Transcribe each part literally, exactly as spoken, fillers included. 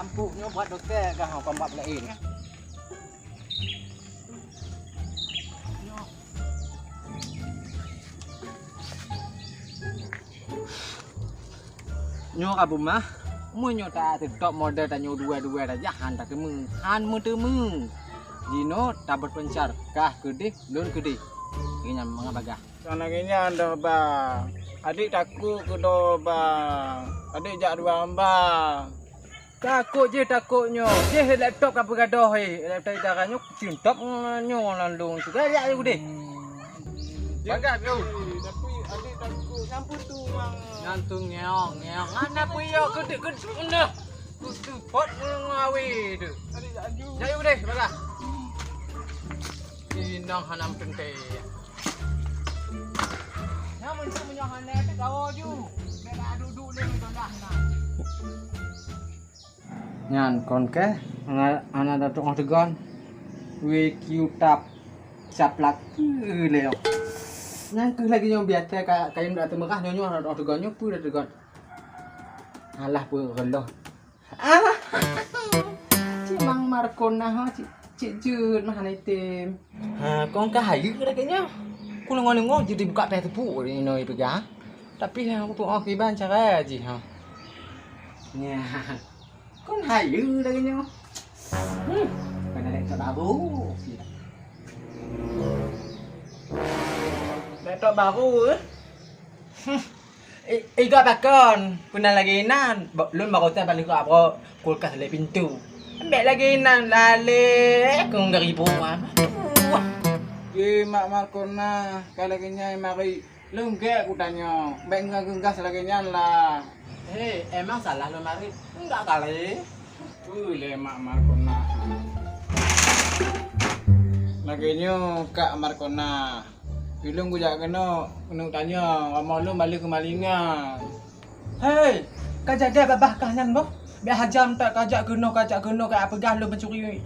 Empuk nyoe buat dokto kah, hong kompak laén. Nyoe ka beumah, meunyoe ta teutop model tanyoe dua-dua saja han tateumé, han meuteumé. Jinoe tabot peuncar, kah keudeh, lôn keudeh. Lagèe nyan mangat bagah. Sang lagèe nyan dah, Bang. Adik takot keu droe, Bang. Adik jak dua, Bang. Takot jih takot nyoe. Jih laptop ka peugadôh, eh. Laptop idara nyoe, cintop nyoe lam lôn. Sudah jak, sudah. Bagah tu. Tapi adik takut. Nyang tu tu, Mang. Nyang tu ngeong, ngeong. Hana puyôh keudeuk-keudeuk nah. Tu tu pot ngeong awe tu. Adik tak aju. Jauh deh, bagah. Inong hana meuteunte. Nyang meunyoe, meunyoe hana tu gawa ju. Bèk duek-duek lé meudolah nah. Nyan kon kèe, hana, hana da tu'oh teugon. Wee kiu tap caplak keu lé. Nyan keuh lagèe nyoe biasa ka, kayém dak teumeurah nyoe, nyoe hana tu'oh teugon, nyoe peue da teugon. Alah peue reuloh. Ah, cit Mang Markona ha, cit, cit jeuet mah hana item. Ha, kon ka hayeue lagèe nyoe. Ku deungoe-deungoe jeuet dibuka pèh teupuk inoe ipeugah. Tapi nyang kutu'oh kiban cara jih ha. Nyan. Kon hayeue lagèe nyoe. Hmm, keunan laptop baru. Laptop baru, eh? Hmm. I-, iga pakon, keunan lagèe inan. Ba-, lôn barotan paléh keu abroe kulkas lé pintoe. Ambek lagèe inan, lalé keu garibu. Aduh. Di Mak Markona, ka lagèe nyan mari. Leunggek kutanyoe, bèk ngeugah-ngeugah lagèe nyan lah. Hei, emang salah lôn marit? Enggak kali. Ui, lé Mak Markona. Lagèe nyoe, Kak Markona. Ilôn kujak keunoe, keuneuk tanyoe, rumoh lôn balik keumalingan. Hei, ka jaga babah kah nyan boh? Bèk hajam that kajak keunoe, kajak keunoe, kapeugah lôn pencuri.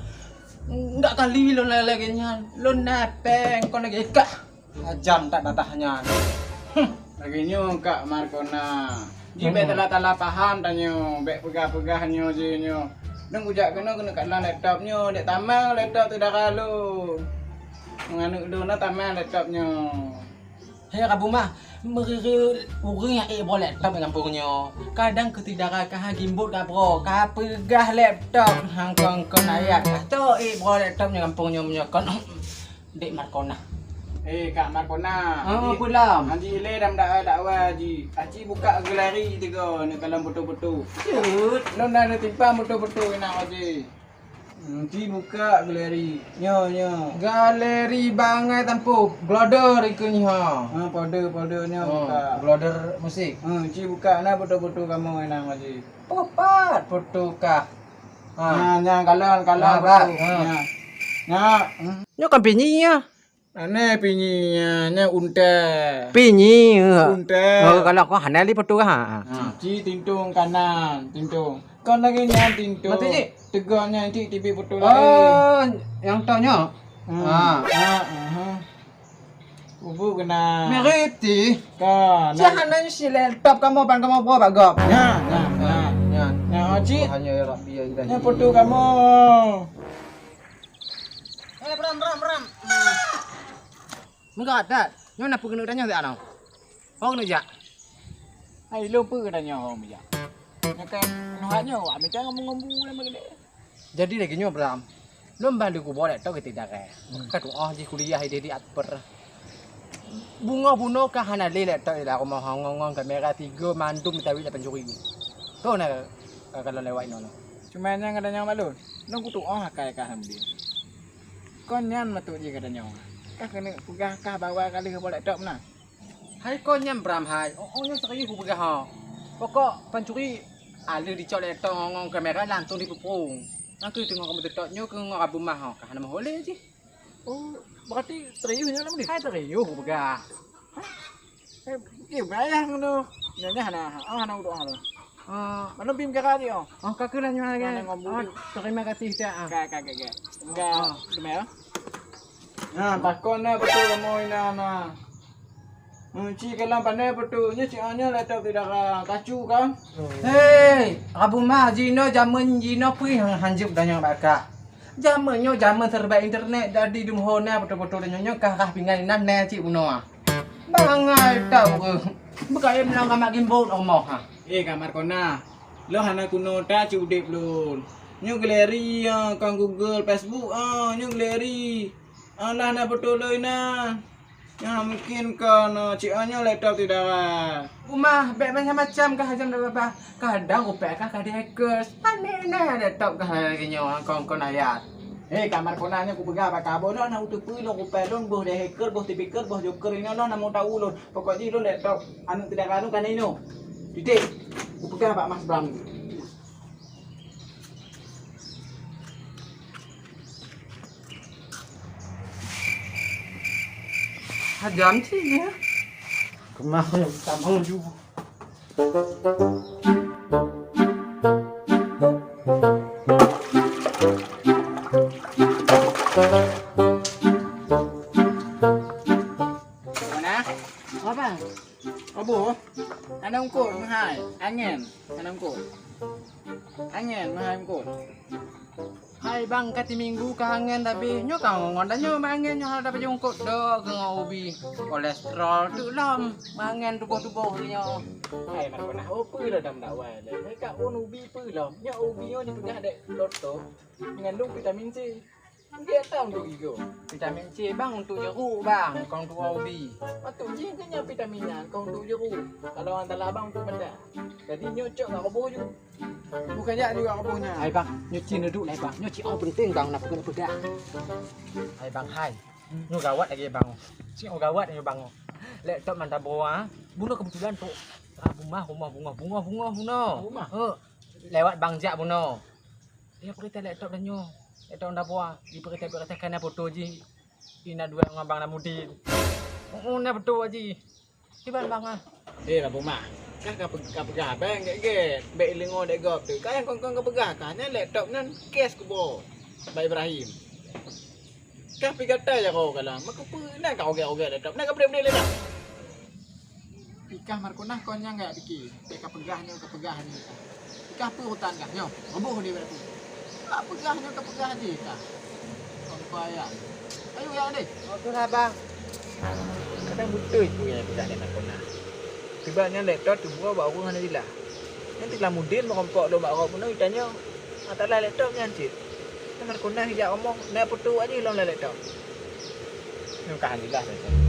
Enggak kali lôn lagèe nyan. Lôn na péng, kon lagèe kah. Hajam that babah nyan. Huh, lagèe nyoe Kak Markona. Ji bèk tala-tala paham tanyoe, bèk peugah-peugah nyoe jih nyoe. Lôn kujak keunoe keuneuk kalon laptop nyoe, dek tamang laptop syedara lôn. Ngon aneuk lôn na tamang laptop nyoe. Hei, Rabu mah, meureuh ureueng nyang ék broe laptop di gampông nyoe. Kadang keu syedara ka ha gimbot ka broe, ka peugah laptop, hangkon-kon ayat. Ka cok ék broe laptop di gampông nyoe meunyoe kon. Dek Markona. Eh, Kak Markona. Ah, peue lam? Haji ilèe dakwah-dakwah ji. Aci buka galeri tiga ni kalon foto-foto. Jeuet. Lôn na simpan foto-foto inan aci. Hmm, ci buka galeri. Nyoe, nyoe. Galeri bangai tampôh. Glodor ikeu nyoe. Ha, folder, folder nyoe buka. Glodor musik. Ha, ci buka na foto-foto kamoe inan aci. Poh pat foto kah. Ha. Nyan, nyan, kalon, kalon. Ha, foto. Ha. Nyan. Nyan. Hmm. Nyoe kan pinyi nyoe. Aneh pinyi nyan, nyan unta. Pinyi, ha. Unta. Oh, kalau kau hana li foto ha. Ha, ci tintong kanan, tintong. Kon lagèe nyan tintong. Mati, Cik. Tegon nyan, Cik, tibi foto lain. Oh, nyang tau nyoe? Hmm. Ha. Ha, aha. Ubu kena. Meriti. Kan. Cak hana si laptop kamoe ban kamoe bawa bak gob. Nyan, nyan, nyan. Nyan. Nyan, oh, Cik. Hanya ya Rabbi ya Ilahi. Nyan foto kamoe. Eh, Bram, Bram, Bram. Meugat that. Nyoe na peue keuneuk tanyoe siat nyoe? Ho keuneuk jak? Hai, lôn peue keuneuk tanyoe ho meujak? Nyoe kan nuhat nyoe, wak mita ngon-ngon bu lam keudè. Jadi lagèe nyoe, Bram. Lôn ban lé kuboh laptop keu syedara. Hmm. Ka tu'oh jih kuliah idéh di Akper. Beungoh bunoe ka hana lé laptop di lam rumoh ngon-ngon kamera tiga mandum meusawi lapan curi. Toh na ka, ka lôn lewat inoe. Cuma nyang gata nyang balon. Lôn kutu'oh akai kah Hamdi. Kon nyan maksud jih gata nyoe. Kah keuneuk peugah kah bahwa ka lheueh boh laptop na. Hai kon nyan Bram hai. Oh, oh nyan serius kupeugah ho. Pokok pancuri aleuh dicok laptop ngon, ngon kamera langsung dipeupung. Nyan keuh teungoh kamoe teutop nyoe keu ngon Rabu mah ho. Kah hana meuhôi lé jih. Oh, berarti serius nyan Hamdi? Hai serius kupeugah. Eh, eh, bayah ngono. Nyan, nyan hana, ah, hana udah hana. Ah. Mana bim kira dia? Oh, ka keuh lah nyoe lagèe. Hana ngomong. Oh, terima kasih tak, ah. Ka, ka, ka, ka. Enggak, ah. Demi ya. Nah, takon na beutôi kamoe inan na. Hmm, ci kalon pandai beutôi. Nyoe ci nyoe laptop ti dara kacu kan? Hei, Abu Mah, jinoe jameun jinoe pih han, han jeuet tanyoe bak kah. Jameun nyoe jameun serba internet, jadi dum ho na beutôi-beutôi tanyoe nyoe kah, kah pingan inan na cit bunoe. Bangai tau ke. Bukayém lam kamak gimbot omoh ha. Eh, Kak Markona. Lôn hana kuno ta cit udép lôn. Nyoe galeri, ah, kon Google, Facebook, ah, nyoe galeri. Ah, lah na beutôi lôn na. Nyoe mungkin kon, ah, cit nyoe laptop ti dara. Uma, bèk macam-macam kah hajam dak babah. Kadang upèk kah ka di hackers. Pane na laptop kah lagèe nyoe, kon, kon ayat. Hei, Kak Markona, nyoe kupeugah bak kah, boh lôn na uteupeue lôn, upèk lôn boh di hacker, boh tipikor, boh joker, inoe lôn na meu tau lôn. Pokok jih lôn laptop aneuk ti dara lôn ka na inoe. Titik. Kupeugah bak Mas Bram. Hajam cit nyoe. Keumah nyang tamong ju. Mana? Apa? Abu, hana eungkôt meuhai, angén hana eungkôt. Angén meuhai eungkôt. Hai bang, ka timinggu ka angén, tapi nyoe ka ngon tanyoe meuangén nyoe hana dapet eungkôt do keu ngon ubi. Kolesterol teuk lom meuangén tuboh-tuboh nyoe. Hai Markona, oh peue lom dam dakwah lé. Hai ka un ubi peue lom. Nyoe ubi nyoe jipeugah dek dokto mengandung vitamin C. Gét that untuk gigoe. Vitamin C bang untuk jeruk bang, kon untuk ubi. Patut jih keu nyan vitamin nyan kon untuk jeruk. Kalau antalah bang untuk meuda. Jadi nyoe cok ngon roboh ju. Bukan jak juga roboh nyan. Hai bang, nyoe cit neuduek lai bang. Nyoe cit oh penting bang, na peugah-peugah. Hai bang hai. Nyoe gawat lagèe bang. Cit oh gawat nyoe bang. Laptop mantap bawa. Bunoe kebetulan tu. Abu Mah rumoh bungoh, bungoh, bungoh bunoe. Abu Mah? He. Lewat bang jak bunoe. Dia peurintah laptop dan nyoe. Laptop dah buah. Di peurintah-peurintah kana foto jih. Ina dua ngon Bang Namudin. Oh, na foto jih. Kiban bang ah. Eh, Abu Mah. Kah ka pe-, ka peugah bang gét-gét. Bèk ilingo dek gob tu. Kah nyang kon-kon ka peugah kah. Nyan laptop nyan cash kubo. Bak Ibrahim. Kah pi gata ya kau kalam. Maka peue na ka ogét-ogét laptop. Na ka peudeh-peudeh laptop. Ikah Markona kon nyang gaya pike. Bèk ka peugah nyoe, ka peugah nyoe. Ikah peue urutan kah nyoe? Roboh di batu. Ka peugah nyoe, ka peugah jih kah. Sampai ya. Ayo ya deh. Oke lah bang. Kadang beutôi peue nyang peugah lé Markona. Tiba nyan laptop teubuka bak ureueng hana jeulaih. Nyan teulah mudin meurumpok lom bak uroe bunoe tanyoe. Masalah laptop nyan cit. Nyan Markona hijak omong, na peutuwak jih lom lam laptop. Nyoe ka hana jeulaih laptop.